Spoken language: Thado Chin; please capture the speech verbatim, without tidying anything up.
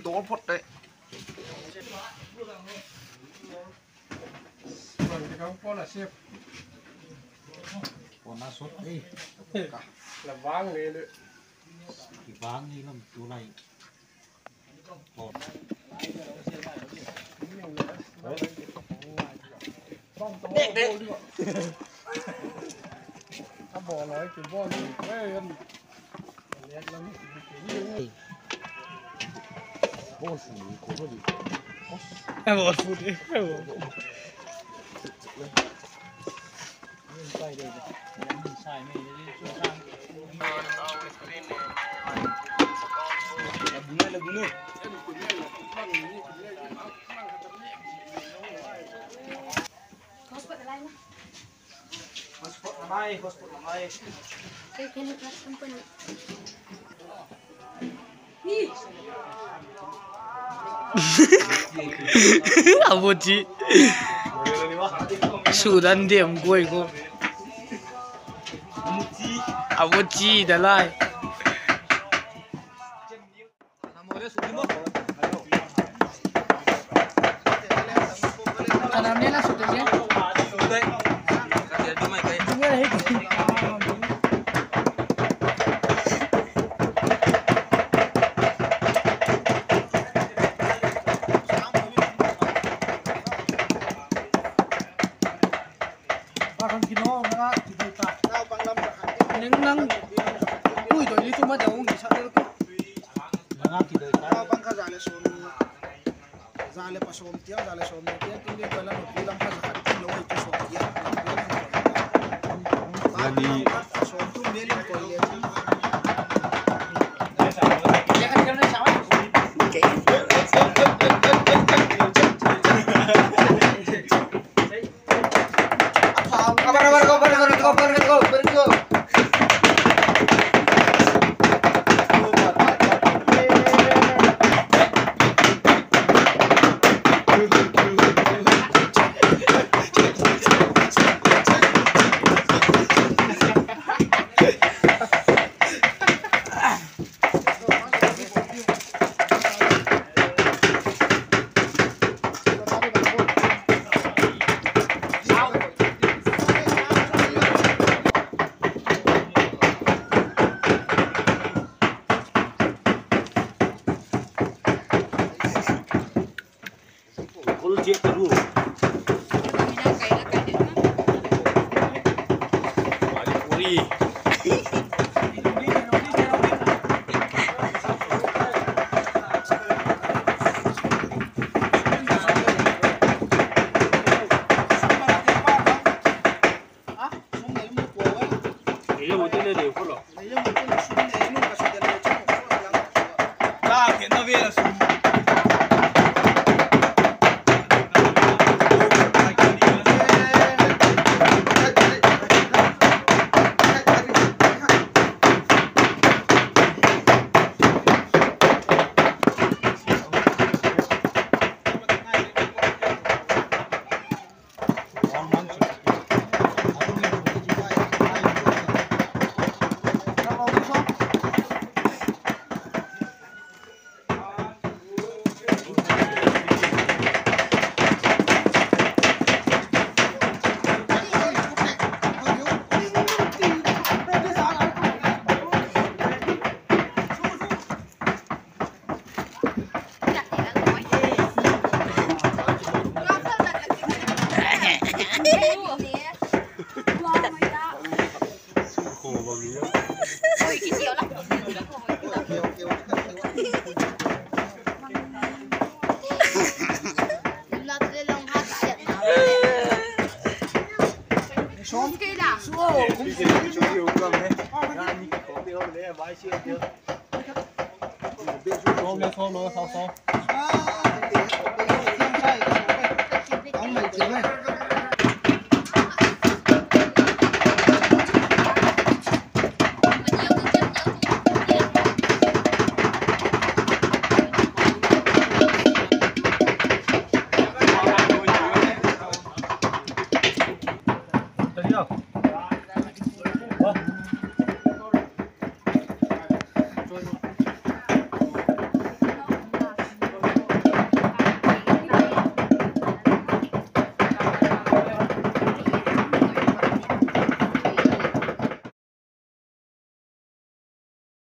Dol phot te. Pona sot e. La vang le le. Ki vang ni lam tu lai. Hotspot na lai na. Hotspot na lai, hotspot na lai. Kei ken na company. Abochi. Sudan dem goi ko. Abochi dalai. Nang, nang. Ui, doi ni tu ma dong ni sa le ko. Nang ki doi ta. Bang kha za le som ni. Za le pa som tiang, za le som ni tiang, tin le pa la no pi lam kha za khat tin lo ai tu som tiang. Ani. Som tu me le ko le. Kul je taru. Pani puri.